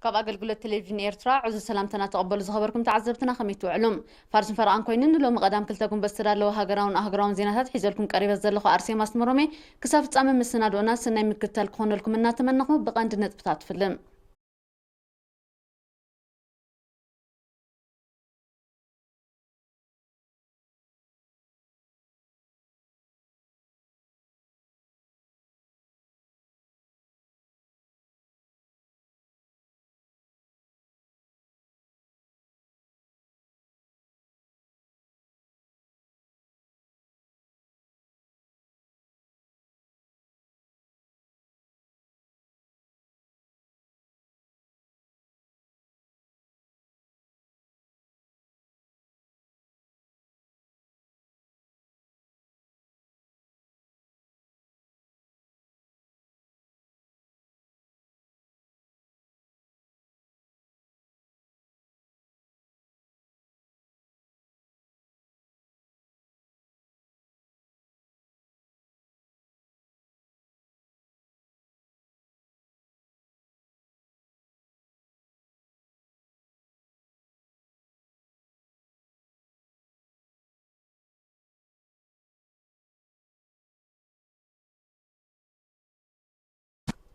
ካብ ኣገልግሎት ቴሌቪዥን ኤርትራ ዕዙዝ ሰላምታና ተቐበሉ ዝኸበርኩም ተዓዘብትና፣ ከመይ ትውዕሉ? ፋርስን ፈረቓን ኮይኑ ንሎሚ ቀዳም ክልተ ጉንበት ዝተዳለወ ሃገራውን ኣህጉራውን ዜናታት ሒዘልኩም ቀሪበ ዘለኹ ኣርሴማ ኣስመሮሜ። ክሳብ ፍጻመ መሰናድኦና ሰናይ ምክትታል ክኾነልኩም እናተመነኹ፣ ብቐንዲ ነጥብታት ፍልም።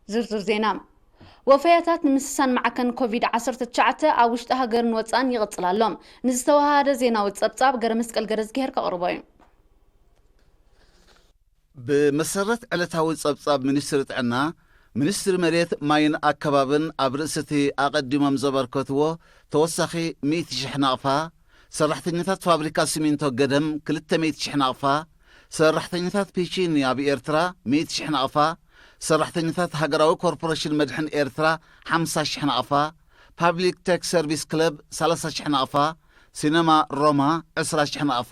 ዝርዝር ዜና። ወፈያታት ንምስሳን ማዕከን ኮቪድ ዓሰርተ ትሽዓተ ኣብ ውሽጢ ሃገርን ወጻእን ይቕጽል ኣሎ። ንዝተወሃሃደ ዜናዊ ጸብጻብ ገረ መስቀል ገረዝግሄር ከቕርቦ እዩ። ብመሰረት ዕለታዊ ጸብጻብ ሚኒስትሪ ጥዕና፣ ሚኒስትሪ መሬት፣ ማይን ኣከባብን ኣብ ርእሲ እቲ ኣቐዲሞም ዘበርከትዎ ተወሳኺ ሚእቲ ሽሕ ናቕፋ፣ ሰራሕተኛታት ፋብሪካ ሲሚንቶ ገደም ክልተ ሚእቲ ሽሕ ናቕፋ፣ ሰራሕተኛታት ፒቺኒ ኣብ ኤርትራ ሚእቲ ሽሕ ናቕፋ፣ ሰራሕተኛታት ሃገራዊ ኮርፖሬሽን መድሕን ኤርትራ ሓምሳ ሽሕ ናቕፋ፣ ፓብሊክ ቴክ ሰርቪስ ክለብ ሰላሳ ሽሕ ናቕፋ፣ ሲነማ ሮማ ዕስራ ሽሕ ናቕፋ፣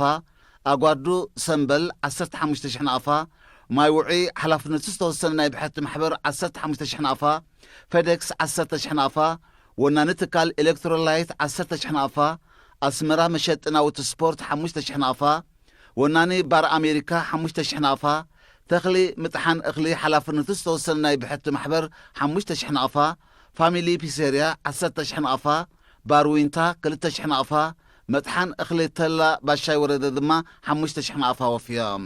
ኣጓዱ ሰምበል ዓሰርተ ሓሙሽተ ሽሕ ናቕፋ፣ ማይ ውዑይ ሓላፍነቱ ዝተወሰነ ናይ ብሕቲ ማሕበር ዓሰርተ ሓሙሽተ ሽሕ ናቕፋ፣ ፌዴክስ ዓሰርተ ሽሕ ናቕፋ፣ ወናኒ ትካል ኤሌክትሮላይት ዓሰርተ ሽሕ ናቕፋ፣ ኣስመራ መሸጢ ናውቲ ስፖርት ሓሙሽተ ሽሕ ናቕፋ፣ ወናኒ ባር ኣሜሪካ ሓሙሽተ ሽሕ ናቕፋ፣ ተኽሊ ምጥሓን እኽሊ ሓላፍነቱ ዝተወሰነ ናይ ብሕቲ ማሕበር ሓሙሽተ ሽሕ ናቕፋ፣ ፋሚሊ ፒሴርያ ዓሰርተ ሽሕ ናቕፋ፣ ባር ዊንታ ክልተ ሽሕ ናቕፋ፣ መጥሓን እኽሊ ተላ ባሻይ ወረደ ድማ ሓሙሽተ ሽሕ ናቕፋ ወፍዮም።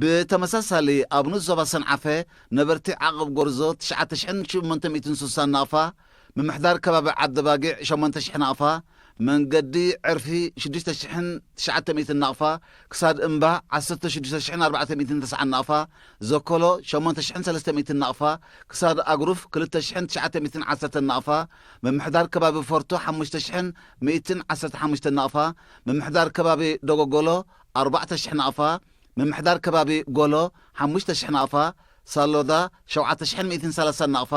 ብተመሳሳሊ ኣብ ንኡስ ዞባ ሰንዓፈ ነበርቲ ዓቕብ ጎርዞ ትሽዓተ ሽሕን ሸሞንተ ሚእትን ስሳን ናቕፋ፣ ምምሕዳር ከባቢ ዓዲ ባጊዕ ሸሞንተ ሽሕ ናቕፋ፣ መንገዲ ዕርፊ ሽዱሽተ ሽሕን ትሽዓተ ሚእትን ናቕፋ፣ ክሳድ እምባ ዓሰርተ ሽዱሽተ ሽሕን ኣርባዕተ ሚእትን ተስዓን ናቕፋ፣ ዘኮሎ ሸሞንተ ሽሕን ሰለስተ ሚእትን ናቕፋ፣ ክሳድ ኣግሩፍ ክልተ ሽሕን ትሽዓተ ሚእትን ዓሰርተን ናቕፋ፣ ምምሕዳር ከባቢ ፎርቶ ሓሙሽተ ሽሕን ሚእትን ዓሰርተ ሓሙሽተን ናቕፋ፣ ምምሕዳር ከባቢ ደጎጎሎ ኣርባዕተ ሽሕ ናቕፋ፣ ምምሕዳር ከባቢ ጎሎ ሓሙሽተ ሽሕ ናቕፋ፣ ሳሎዳ ሸውዓተ ሽሕን ሚእትን ሰላሳን ናቕፋ፣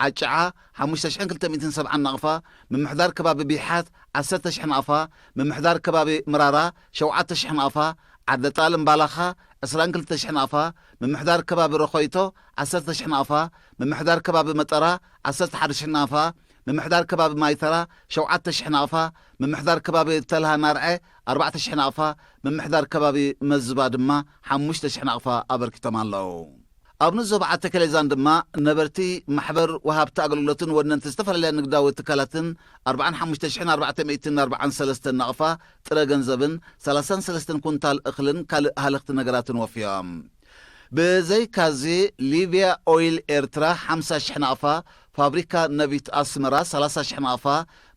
ዓጭዓ ሓሙሽተ ሽሕን ክልተ ሚእትን ሰብዓን ናቕፋ፣ ምምሕዳር ከባቢ ቢሓት ዓሰርተ ሽሕ ናቕፋ፣ ምምሕዳር ከባቢ ምራራ ሸውዓተ ሽሕ ናቕፋ፣ ዓዲ ጣል እምባላኻ ዕስራን ክልተ ሽሕ ናቕፋ፣ ምምሕዳር ከባቢ ረኾይቶ ዓሰርተ ሽሕ ናቕፋ፣ ምምሕዳር ከባቢ መጠራ ዓሰርተ ሓደ ሽሕ ናቕፋ፣ ምምሕዳር ከባቢ ማይተራ ሸውዓተ ሽሕ ናቕፋ፣ ምምሕዳር ከባቢ ተልሃ ናርዐ ኣርባዕተ ሽሕ ናቕፋ፣ ምምሕዳር ከባቢ መዝባ ድማ ሓሙሽተ ሽሕ ናቕፋ ኣበርኪቶም ኣለዉ። ኣብ ንዞባ ዓተከሌዛን ድማ ነበርቲ ማሕበር ወሃብቲ ኣገልግሎትን ወነንቲ ዝተፈላለያ ንግዳዊ ትካላትን ኣርባዓን ሓሙሽተ ሽሕን ኣርባዕተ ሚእትን ኣርባዓን ሰለስተን ናቕፋ ጥረ ገንዘብን ሰላሳን ሰለስተን ኩንታል እኽልን ካልእ ሃለኽቲ ነገራትን ወፍዮም። ብዘይካዚ ሊብያ ኦይል ኤርትራ ሓምሳ ሽሕ ናቕፋ፣ ፋብሪካ ነቢት ኣስመራ ሰላሳ ሽሕ ናቕፋ፣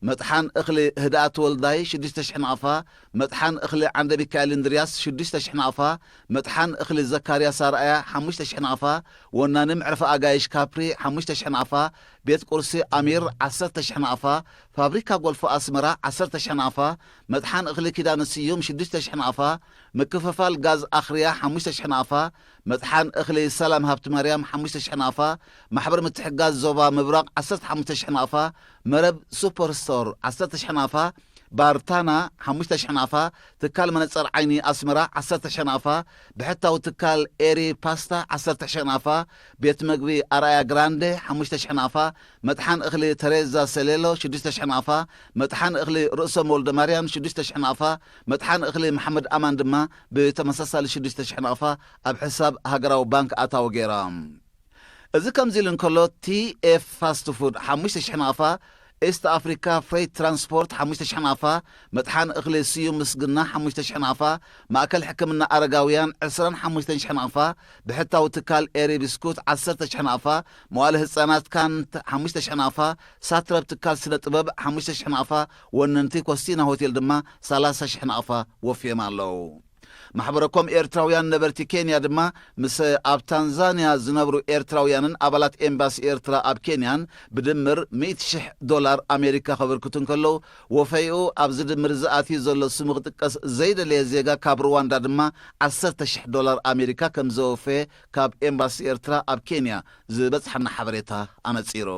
መጥሓን እኽሊ ህድኣት ወልዳይ ሽዱሽተ ሽሕ ናቕፋ፣ መጥሓን እኽሊ ዓንደ ሚካኤል እንድርያስ ሽዱሽተ ሽሕ ናቕፋ፣ መጥሓን እኽሊ ዘካርያስ ኣርኣያ ሓሙሽተ ሽሕ ናቕፋ፣ ወናኒ መዕርፊ ኣጋይሽ ካፕሪ ሓሙሽተ ሽሕ ናቕፋ፣ ቤት ቁርሲ ኣሚር ዓሰርተ ሽሕ ናቕፋ፣ ፋብሪካ ጎልፎ ኣስመራ ዓሰርተ ሽሕ ናቕፋ፣ መጥሓን እኽሊ ኪዳነ ስዩም ሽዱሽተ ሽሕ ናቕፋ፣ ምክፍፋል ጋዝ ኣኽርያ ሓሙሽተ ሽሕ ናቕፋ፣ መጥሓን እኽሊ ሰላም ሃብቲ ማርያም ሓሙሽተ ሽሕ ናቕፋ፣ ማሕበር ምትሕጋዝ ዞባ ምብራቕ ዓሰርተ ሓሙሽተ ሽሕ ናቕፋ፣ መረብ ሱፐር ስቶር ዓሰርተ ሽሕ ናቕፋ፣ ባርታና ሓሙሽተ ሽሕ ናቕፋ፣ ትካል መነጸር ዓይኒ ኣስመራ ዓሰርተ ሽሕ ናቕፋ፣ ብሕታዊ ትካል ኤሪ ፓስታ ዓሰርተ ሽሕ ናቕፋ፣ ቤት መግቢ ኣርኣያ ግራንዴ ሓሙሽተ ሽሕ ናቕፋ፣ መጥሓን እኽሊ ተሬዛ ሰሌሎ ሽዱሽተ ሽሕ ናቕፋ፣ መጥሓን እኽሊ ርእሶም ወልደ ማርያም ሽዱሽተ ሽሕ ናቕፋ፣ መጥሓን እኽሊ መሓመድ ኣማን ድማ ብተመሳሳሊ ሽዱሽተ ሽሕ ናቕፋ ኣብ ሕሳብ ሃገራዊ ባንክ ኣታዊ ገይሮም። እዚ ከምዚ ኢሉ እንከሎ፣ ቲ ኤፍ ፋስት ፉድ ሓሙሽተ ሽሕ ናቕፋ፣ ኢስት ኣፍሪካ ፍሬት ትራንስፖርት ሓሙሽተ ሽሕ ናቕፋ፣ መጥሓን እኽሊ ስዩም ምስግና ሓሙሽተ ሽሕ ናቕፋ፣ ማእከል ሕክምና ኣረጋውያን ዕስራን ሓሙሽተን ሽሕ ናቕፋ፣ ብሕታዊ ትካል ኤሪ ብስኩት ዓሰርተ ሽሕ ናቕፋ፣ መዋለ ህጻናት ካንት ሓሙሽተ ሽሕ ናቕፋ፣ ሳትረብ ትካል ስነ ጥበብ ሓሙሽተ ሽሕ ናቕፋ፣ ወነንቲ ኮስቲና ሆቴል ድማ ሰላሳ ሽሕ ናቕፋ ወፍዮም ኣለዉ። ማሕበረኮም ኤርትራውያን ነበርቲ ኬንያ ድማ ምስ ኣብ ታንዛንያ ዝነብሩ ኤርትራውያንን ኣባላት ኤምባሲ ኤርትራ ኣብ ኬንያን ብድምር ሚእቲ ሽሕ ዶላር ኣሜሪካ ከበርክቱ እንከለዉ፣ ወፈይኡ ኣብዚ ድምር ዝኣትዩ ዘሎ ስሙ ክጥቀስ ዘይደለየ ዜጋ ካብ ሩዋንዳ ድማ ዓሰርተ ሽሕ ዶላር ኣሜሪካ ከም ዘወፈየ ካብ ኤምባሲ ኤርትራ ኣብ ኬንያ ዝበጽሓና ሓበሬታ ኣነጺሩ።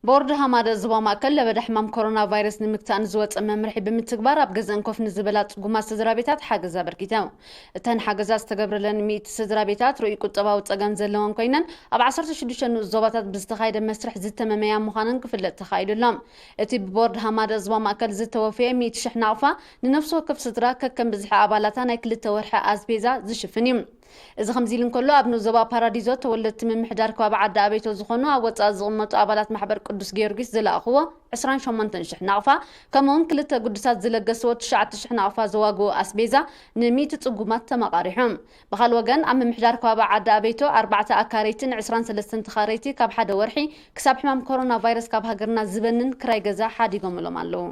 ቦርድ ሃማደ ዞባ ማእከል ለበዳ ሕማም ኮሮና ቫይረስ ንምግታእ ንዝወፀ መምርሒ ብምትግባር ኣብ ገዝአን ኮፍ ንዝበላ ፅጉማት ስድራ ቤታት ሓገዝ ኣበርኪተው። እተን ሓገዛት ዝተገብረለን ሚእቲ ስድራ ቤታት ርኡይ ቁጠባዊ ፀገም ዘለወን ኮይነን ኣብ ዓሰርተ ሽዱሽተ ንኡስ ዞባታት ብዝተኻየደ መስርሕ ዝተመመያ ምዃነን ክፍለጥ ተኻኢሉ ኣሎ። እቲ ብቦርድ ሃማደ ዞባ ማእከል ዝተወፈየ ሚእቲ ሽሕ ናቕፋ ንነፍሲ ወከፍ ስድራ ከከም ብዝሒ ኣባላታ ናይ ክልተ ወርሒ ኣስቤዛ ዝሽፍን እዩ። እዚ ከምዚ ኢሉ እንከሎ፣ ኣብ ንኡስ ዞባ ፓራዲዞ ተወለድቲ ምምሕዳር ከባቢ ዓዲ ኣበይቶ ዝኾኑ ኣብ ወጻኢ ዝቕመጡ ኣባላት ማሕበር ቅዱስ ጊዮርጊስ ዝለኣኽዎ ዕስራን ሸሞንተን ሽሕ ናቕፋ፣ ከምኡውን ክልተ ግዱሳት ዝለገስዎ ትሽዓተ ሽሕ ናቕፋ ዘዋግኡ ኣስቤዛ ንሚእቲ ጽጉማት ተመቓሪሑ። ብኻልእ ወገን፣ ኣብ ምምሕዳር ከባቢ ዓዲ ኣበይቶ ኣርባዕተ ኣካረይቲ ንዕስራን ሰለስተን ተኻረይቲ ካብ ሓደ ወርሒ ክሳብ ሕማም ኮሮና ቫይረስ ካብ ሃገርና ዝበንን ክራይ ገዛ ሓዲጎምሎም ኣለዉ።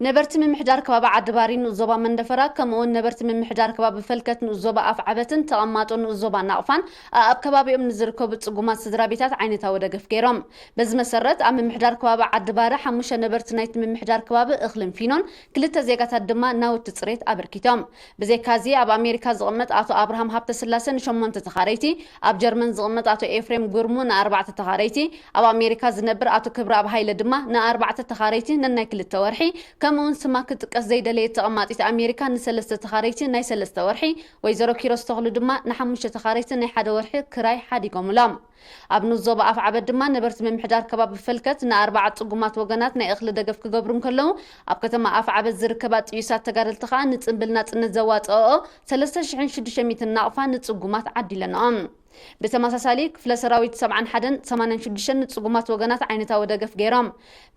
ነበርቲ ምምሕዳር ከባቢ ዓዲ ባሪ ንኡስ ዞባ መንደፈራ፣ ከምኡውን ነበርቲ ምምሕዳር ከባቢ ፈልከት ንኡስ ዞባ ኣፍዓበትን ተቐማጦ ንኡስ ዞባ ናቕፋን፣ ኣኣብ ከባቢኦም ንዝርከቡ ጽጉማት ስድራ ቤታት ዓይነታዊ ደገፍ ገይሮም። በዚ መሰረት፣ ኣብ ምምሕዳር ከባቢ ዓዲ ባሪ ሓሙሽተ ነበርቲ ናይቲ ምምሕዳር ከባቢ እኽልን ፊኖን፣ ክልተ ዜጋታት ድማ ናውቲ ጽሬት ኣበርኪቶም። ብዘይካዚ፣ ኣብ ኣሜሪካ ዝቕመጥ ኣቶ ኣብርሃም ሃብተስላሰ ንሸሞንተ ተኻረይቲ፣ ኣብ ጀርመን ዝቕመጥ ኣቶ ኤፍሬም ጉርሙ ንኣርባዕተ ተኻረይቲ፣ ኣብ ኣሜሪካ ዝነብር ኣቶ ክብረኣብ ሃይለ ድማ ንኣርባዕተ ተኻረይቲ ነናይ ክልተ ወርሒ፣ ከምኡውን ስማ ክጥቀስ ዘይደለየት ተቐማጢት ኣሜሪካ ንሰለስተ ተኻረይቲ ናይ ሰለስተ ወርሒ፣ ወይዘሮ ኪሮስ ተኽሉ ድማ ንሓሙሽተ ተኻረይቲ ናይ ሓደ ወርሒ ክራይ ሓዲጎምሎም። ኣብ ንኡስ ዞባ ኣፍዓበት ድማ ነበርቲ ምምሕዳር ከባቢ ፈልከት ንኣርባዓ ጽጉማት ወገናት ናይ እኽሊ ደገፍ ክገብሩ እንከለዉ፣ ኣብ ከተማ ኣፍዓበት ዝርከባ ጥዩሳት ተጋደልቲ ከኣ ንጽምብል ናጽነት ዘዋጽኣኦ ሰለስተ ሽሕን ሽዱሽተ ሚእትን ናቕፋ ንጽጉማት ዓዲለንኦም። ብተመሳሳሊ፣ ክፍለ ሰራዊት ሰብዓን ሓደን ሰማንያን ሽዱሽተን ንጽጉማት ወገናት ዓይነታዊ ደገፍ ገይሮም።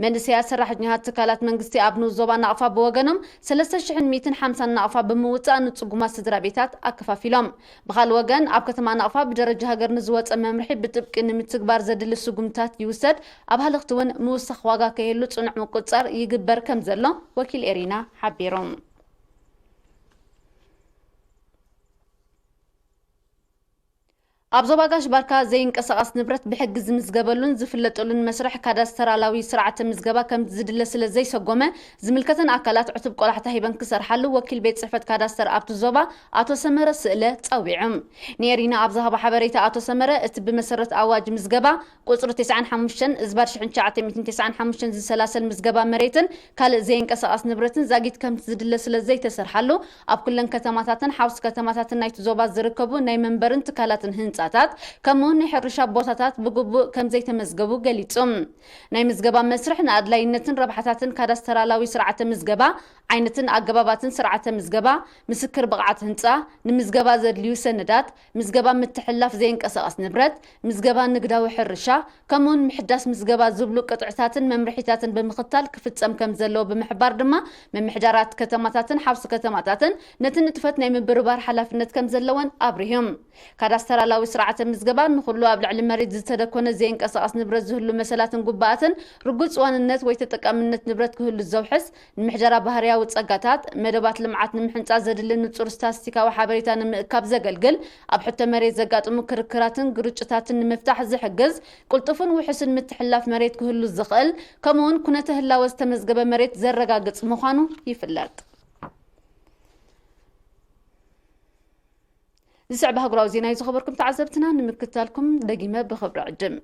መንእሰያት ሰራሕተኛታት ትካላት መንግስቲ ኣብ ንኡስ ዞባ ናቕፋ ብወገኖም፣ ሰለስተ ሽሕን ሚእትን ሓምሳን ናቕፋ ብምውጻእ ንጽጉማት ስድራ ቤታት ኣከፋፊሎም። ብኻልእ ወገን፣ ኣብ ከተማ ናቕፋ ብደረጃ ሃገር ንዝወጸ መምርሒ ብጥብቂ ንምትግባር ዘድሊ ስጉምታት ይውሰድ፣ ኣብ ሃለኽቲ እውን ምውሳኽ ዋጋ ከይህሉ ጽኑዕ ምቁጽጻር ይግበር ከም ዘሎ ወኪል ኤሪና ሓቢሩ። ኣብ ዞባ ጋሽ ባርካ ዘይንቀሳቐስ ንብረት ብሕጊ ዝምዝገበሉን ዝፍለጠሉን መስርሕ ካዳስተራላዊ ስርዓተ ምዝገባ ከም ዝድለ ስለ ዘይሰጎመ፣ ዝምልከተን ኣካላት ዕቱብ ቆላሕታ ሂበን ክሰርሓሉ ወኪል ቤት ጽሕፈት ካዳስተር ኣብቲ ዞባ ኣቶ ሰመረ ስእለ ጸዊዑ። ንኤሪና ኣብ ዝሃቦ ሓበሬታ ኣቶ ሰመረ፣ እቲ ብመሰረት ኣዋጅ ምዝገባ ቁጽሪ ተስዓን ሓሙሽተን እዝባር ሽሕን ትሽዓተ ሚእትን ተስዓን ሓሙሽተን ዝሰላሰል ምዝገባ መሬትን ካልእ ዘይንቀሳቐስ ንብረትን ዛጊት ከምቲ ዝድለ ስለ ዘይተሰርሓሉ፣ ኣብ ኩለን ከተማታትን ሓውሲ ከተማታትን ናይቲ ዞባ ዝርከቡ ናይ መንበርን ትካላትን ህንጻታት፣ ከምኡውን ናይ ሕርሻ ቦታታት ብግቡእ ከም ዘይተመዝገቡ ገሊጹ። ናይ ምዝገባ መስርሕ ንኣድላይነትን ረብሓታትን ካዳስተራላዊ ስርዓተ ምዝገባ፣ ዓይነትን ኣገባባትን ስርዓተ ምዝገባ፣ ምስክር ብቕዓት ህንጻ፣ ንምዝገባ ዘድልዩ ሰነዳት፣ ምዝገባ ምትሕልላፍ ዘይንቀሳቐስ ንብረት፣ ምዝገባ ንግዳዊ ሕርሻ፣ ከምኡውን ምሕዳስ ምዝገባ ዝብሉ ቅጥዕታትን መምርሒታትን ብምኽታል ክፍጸም ከም ዘለዎ ብምሕባር ድማ፣ ምምሕዳራት ከተማታትን ሓውሲ ከተማታትን ነቲ ንጥፈት ናይ ምብርባር ሓላፍነት ከም ዘለወን ኣብሪሆም። ካዳስተራላዊ ስርዓተ ምዝገባ ንኹሉ ኣብ ልዕሊ መሬት ዝተደኮነ ዘይንቀሳቐስ ንብረት ዝህሉ መሰላትን ጉባኣትን፣ ርጉጽ ዋንነት ወይ ተጠቃምነት ንብረት ክህሉ ዘውሕስ፣ ንምሕደራ ባህርያዊ ጸጋታት፣ መደባት ልምዓት ንምሕንጻጽ ዘድሊ ንጹር ስታስቲካዊ ሓበሬታ ንምእካብ ዘገልግል፣ ኣብ ሕቶ መሬት ዘጋጥሙ ክርክራትን ግርጭታትን ንምፍታሕ ዝሕግዝ፣ ቅልጡፍን ውሑስን ምትሕልላፍ መሬት ክህሉ ዝኽእል፣ ከምኡውን ኩነተ ህላወ ዝተመዝገበ መሬት ዘረጋግጽ ምዃኑ ይፍለጥ። ዝስዕብ ኣህጉራዊ ዜና እዩ ዝኸበርኩም ተዓዘብትና፣ ንምክትታልኩም ደጊመ ብኽብሪ ዕድም።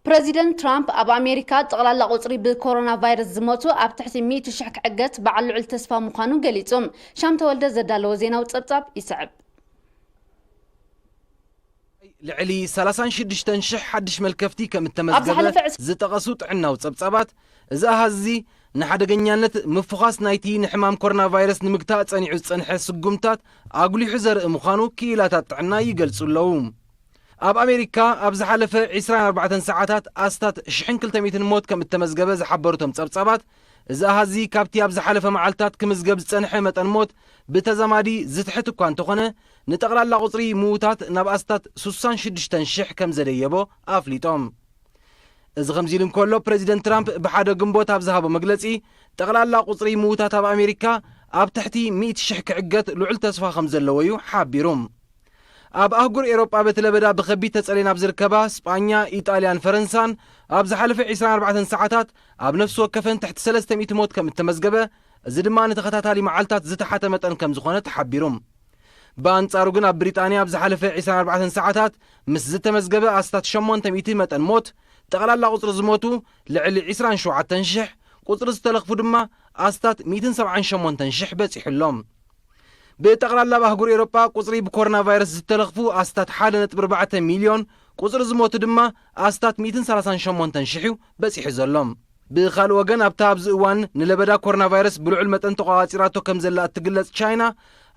ፕረዚደንት ትራምፕ ኣብ ኣሜሪካ ጠቕላላ ቁጽሪ ብኮሮና ቫይረስ ዝሞቱ ኣብ ትሕቲ ሚእቲ ሽሕ ክዕገት በዓል ልዑል ተስፋ ምዃኑ ገሊጹ። ሻም ተወልደ ዘዳለዎ ዜናዊ ጸብጻብ ይስዕብ። ልዕሊ ሰላሳን ሽዱሽተን ሽሕ ሓድሽ መልከፍቲ ከም እተመዝገበ ዝጠቐሱ ጥዕናዊ ጸብጻባት፣ እዚ ኣሃዝ እዚ ንሓደገኛነት ምፍዃስ ናይቲ ንሕማም ኮሮና ቫይረስ ንምግታእ ጸኒዑ ዝጸንሐ ስጉምታት ኣጉሊሑ ዘርኢ ምዃኑ ክኢላታት ጥዕና ይገልጹ ኣለዉ። ኣብ ኣሜሪካ ኣብ ዝሓለፈ ዕስራን ኣርባዕተን ሰዓታት ኣስታት ሽሕን ክልተ ሚእትን ሞት ከም እተመዝገበ ዝሓበሩ እቶም ጸብጻባት፣ እዚ ኣሃዚ ካብቲ ኣብ ዝሓለፈ መዓልታት ክምዝገብ ዝጸንሐ መጠን ሞት ብተዛማዲ ዝትሕት እኳ እንተኾነ፣ ንጠቕላላ ቁጽሪ ምዉታት ናብ ኣስታት ሱሳን ሽዱሽተን ሽሕ ከም ዘደየቦ ኣፍሊጦም። እዚ ከምዚ ኢሉ እንከሎ፣ ፕረዚደንት ትራምፕ ብሓደ ግንቦት ኣብ ዝሃቦ መግለጺ፣ ጠቕላላ ቁጽሪ ምዉታት ኣብ ኣሜሪካ ኣብ ትሕቲ ሚእቲ ሽሕ ክዕገት ልዑል ተስፋ ከም ዘለዎ እዩ ሓቢሩ። ኣብ ኣህጉር ኤውሮጳ በቲ ለበዳ ብኸቢድ ተጸልየን ኣብ ዝርከባ ስጳኛ፣ ኢጣልያን ፈረንሳን ኣብ ዝሓለፈ ዕስራን ኣርባዕተን ሰዓታት ኣብ ነፍሲ ወከፈን ትሕቲ ሰለስተ ሚእቲ ሞት ከም እተመዝገበ፣ እዚ ድማ ንተኸታታሊ መዓልታት ዝተሓተ መጠን ከም ዝኾነ ተሓቢሩ። ብኣንጻሩ ግን ኣብ ብሪጣንያ ኣብ ዝሓለፈ ዕስራን ኣርባዕተን ሰዓታት ምስ ዝተመዝገበ ኣስታት ሸሞንተ ሚእቲ መጠን ሞት፣ ጠቕላላ ቁጽሪ ዝሞቱ ልዕሊ ዕስራን ሸውዓተን ሽሕ፣ ቁጽሪ ዝተለኽፉ ድማ ኣስታት ሚእትን ሰብዓን ሸሞንተን ሽሕ በጺሑ ኣሎ። ብጠቕላላ ኣብ ኣህጉር ኤውሮጳ ቁጽሪ ብኮሮና ቫይረስ ዝተለኽፉ ኣስታት ሓደ ነጥቢ ኣርባዕተ ሚልዮን፣ ቁጽሪ ዝሞቱ ድማ ኣስታት ሚእትን ሰላሳን ሸሞንተን ሽሕ እዩ በጺሑ ዘሎ። ብኻልእ ወገን፣ ኣብታ ኣብዚ እዋን ንለበዳ ኮሮና ቫይረስ ብልዑል መጠን ተቖጻጺራቶ ከም ዘላ እትግለጽ ቻይና፣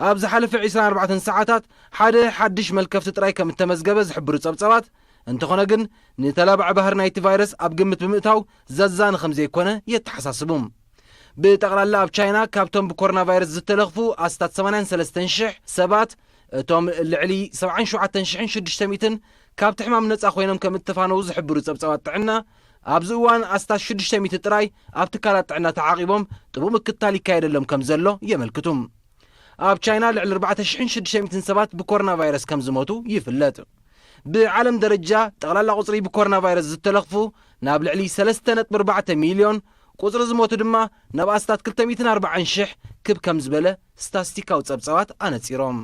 ኣብ ዝሓለፈ ዕስራን ኣርባዕተን ሰዓታት ሓደ ሓድሽ መልከፍቲ ጥራይ ከም እተመዝገበ ዝሕብሩ ጸብጻባት፣ እንተኾነ ግን፣ ንተላባዒ ባህሪ ናይቲ ቫይረስ ኣብ ግምት ብምእታው ዘዛኒ ከም ዘይኮነ የተሓሳስቡ። ብጠቕላላ ኣብ ቻይና ካብቶም ብኮሮና ቫይረስ ዝተለኽፉ ኣስታት ሰማንያን ሰለስተን ሽሕ ሰባት፣ እቶም ልዕሊ ሰብዓን ሸውዓተን ሽሕን ሽዱሽተ ሚእትን ካብቲ ሕማም ነጻ ኮይኖም ከም እተፋነዉ ዝሕብሩ ጸብጻባት ጥዕና፣ ኣብዚ እዋን ኣስታት ሽዱሽተ ሚእቲ ጥራይ ኣብ ትካላት ጥዕና ተዓቒቦም ጥቡቕ ምክትታል ይካየደሎም ከም ዘሎ የመልክቱ። ኣብ ቻይና ልዕሊ ኣርባዕተ ሽሕን ሽዱሽተ ሚእትን ሰባት ብኮሮና ቫይረስ ከም ዝሞቱ ይፍለጥ። ብዓለም ደረጃ ጠቕላላ ቁጽሪ ብኮሮና ቫይረስ ዝተለኽፉ ናብ ልዕሊ ሰለስተ ነጥቢ ኣርባዕተ ሚልዮን፣ ቁጽሪ ዝሞቱ ድማ ናብ ኣስታት ክልተ ሚእትን ኣርባዓን ሽሕ ክብ ከም ዝበለ ስታስቲካዊ ጸብጻባት ኣነጺሮም።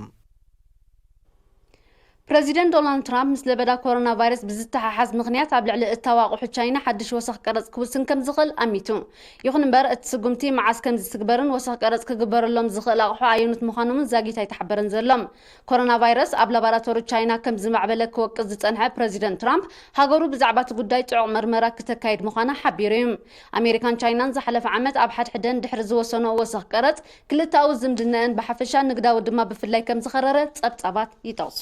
ፕረዚደንት ዶናልድ ትራምፕ ምስ ለበዳ ኮሮና ቫይረስ ብዝተሓሓዝ ምኽንያት ኣብ ልዕሊ እታው ኣቑሑ ቻይና ሓድሽ ወሰኽ ቀረጽ ክውስን ከም ዝኽእል ኣሚቱ። ይኹን እምበር፣ እቲ ስጉምቲ መዓስ ከም ዝትግበርን ወሰኽ ቀረጽ ክግበረሎም ዝኽእል ኣቑሑ ኣየኑት ምዃኖምን ዛጊት ኣይተሓበረን ዘሎ። ኮሮና ቫይረስ ኣብ ላቦራቶሪ ቻይና ከም ዝማዕበለ ክወቅስ ዝጸንሐ ፕረዚደንት ትራምፕ፣ ሃገሩ ብዛዕባ እቲ ጉዳይ ጽዑቕ መርመራ ክተካይድ ምዃና ሓቢሩ እዩ። ኣሜሪካን ቻይናን ዝሓለፈ ዓመት ኣብ ሓድሕደን ድሕሪ ዝወሰንኦ ወሰኽ ቀረጽ፣ ክልተኣዊ ዝምድናኣን ብሓፈሻ ንግዳዊ ድማ ብፍላይ ከም ዝኸረረ ጸብጻባት ይጠቕሱ።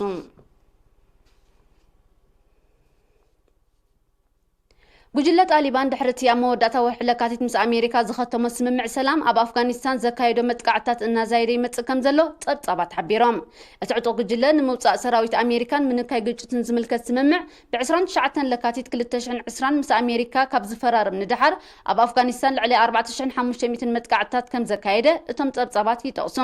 ጉጅለ ጣሊባን ድሕሪ እቲ ኣብ መወዳእታ ወርሒ ለካቲት ምስ ኣሜሪካ ዝኸተሞ ስምምዕ ሰላም፣ ኣብ ኣፍጋኒስታን ዘካየዶ መጥቃዕትታት እናዛየደ ይመጽእ ከም ዘሎ ጸብጻባት ሓቢሮም። እቲ ዕጡቕ ጉጅለ ንምውጻእ ሰራዊት ኣሜሪካን ምንካይ ግጭትን ዝምልከት ስምምዕ ብ ዕስራን ትሽዓተን ለካቲት ክልተ ሽሕን ዕስራን ምስ ኣሜሪካ ካብ ዝፈራርም ንደሓር፣ ኣብ ኣፍጋኒስታን ልዕሊ ኣርባዕተ ሽሕን ሓሙሽተ ሚእትን መጥቃዕትታት ከም ዘካየደ እቶም ጸብጻባት ይጠቕሱ።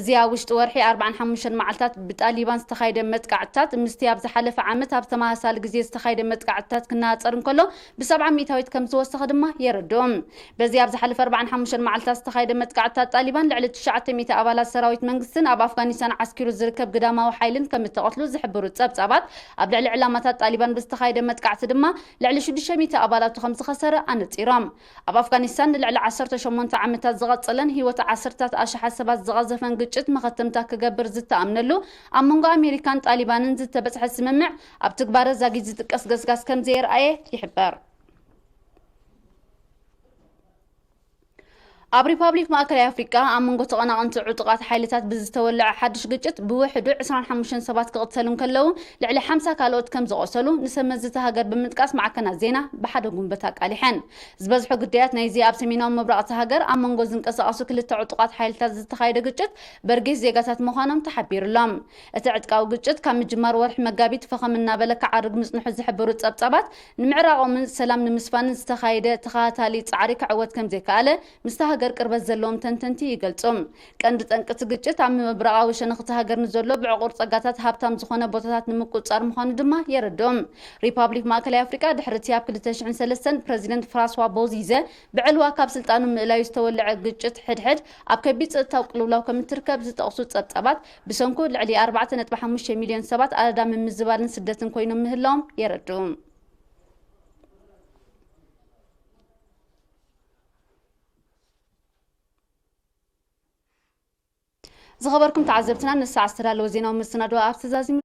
እዚ ኣብ ውሽጢ ወርሒ ኣርባዓን ሓሙሽተን መዓልታት ብጣሊባን ዝተኻየደ መጥቃዕትታት፣ ምስቲ ኣብ ዝሓለፈ ዓመት ኣብ ተመሳሳሊ ግዜ ዝተኻየደ መጥቃዕትታት ክነጻጸር እንከሎ፣ ብሰብዓ ሚእታዊት ከም ዝተወሰኸ ድማ የረድኡ። በዚ ኣብ ዝሓለፈ ኣርባዓን ሓሙሽተን መዓልታት ዝተኻየደ መጥቃዕትታት ጣሊባን፣ ልዕሊ ትሽዓተ ሚእቲ ኣባላት ሰራዊት መንግስትን ኣብ ኣፍጋኒስታን ዓስኪሩ ዝርከብ ግዳማዊ ሓይልን ከም እተቐትሉ ዝሕብሩ ጸብጻባት፣ ኣብ ልዕሊ ዕላማታት ጣሊባን ብዝተኻየደ መጥቃዕቲ ድማ ልዕሊ ሽዱሽተ ሚእቲ ኣባላቱ ከም ዝኸሰረ ኣነጺሮም። ኣብ ኣፍጋኒስታን ንልዕሊ ዓሰርተ ሸሞንተ ዓመታት ዝቐጸለን ህይወት ዓሰርታት ኣሽሓት ሰባት ዝቐዘፈን ግጭት መኸተምታ ክገብር ዝተኣምነሉ፣ ኣብ መንጎ ኣሜሪካን ጣሊባንን ዝተበጽሐ ስምምዕ፣ ኣብ ትግባረ ዛጊት ዝጥቀስ ገስጋስ ከም ዘየርኣየ ይሕበር። ኣብ ሪፓብሊክ ማእከላይ ኣፍሪቃ፣ ኣብ መንጎ ተቐናቐንቲ ዕጡቓት ሓይልታት ብዝተወልዐ ሓድሽ ግጭት፣ ብውሕዱ ዕስራን ሓሙሽተን ሰባት ክቕተሉ እንከለዉ፣ ልዕሊ ሓምሳ ካልኦት ከም ዝቖሰሉ፣ ንሰብ መዚ እታ ሃገር ብምጥቃስ ማዕከናት ዜና ብሓደ ጉንበት ኣቃሊሐን። ዝበዝሑ ግዳያት ናይዚ ኣብ ሰሜናዊ ምብራቕ እታ ሃገር ኣብ መንጎ ዝንቀሳቐሱ ክልተ ዕጡቓት ሓይልታት ዝተኻየደ ግጭት፣ በርጌስ ዜጋታት ምዃኖም ተሓቢሩሎም። እቲ ዕጥቃዊ ግጭት ካብ ምጅማር ወርሒ መጋቢት ፈኸም እናበለ ክዓርግ ምጽንሑ ዝሕብሩ ጸብጻባት፣ ንምዕራቖምን ሰላም ንምስፋንን ዝተኻየደ ተኸታታሊ ጻዕሪ ክዕወት ከም ዘይከኣለ ምስታ ሃገር ቅርበት ዘለዎም ተንተንቲ ይገልጹ። ቀንዲ ጠንቂ እቲ ግጭት ኣብ ምብራቓዊ ሸነኽ እታ ሃገር ንዘሎ ብዕቑር ጸጋታት ሃብታም ዝኾነ ቦታታት ንምቁጽጻር ምዃኑ ድማ የረድኡ። ሪፓብሊክ ማእከላይ ኣፍሪቃ ድሕሪ እቲ ኣብ ክልተ ሽሕን ሰለስተን ፕረዚደንት ፍራንስዋ ቦዚዘ ብዕልዋ ካብ ስልጣኑ ምእላዩ ዝተወልዐ ግጭት ሕድሕድ ኣብ ከቢድ ጸጥታዊ ቅልውላው ከም እትርከብ ዝጠቕሱ ጸብጻባት፣ ብሰንኩ ልዕሊ ኣርባዕተ ነጥቢ ሓሙሽተ ሚልዮን ሰባት ኣደዳ ምምዝባልን ስደትን ኮይኖም ምህላዎም የረድኡ። ዝኸበርኩም ተዓዘብትና፣ ንሰዓት ዝተዳለወ ዜናዊ መሰናድኦ ኣብዚ ተዛዚሙ።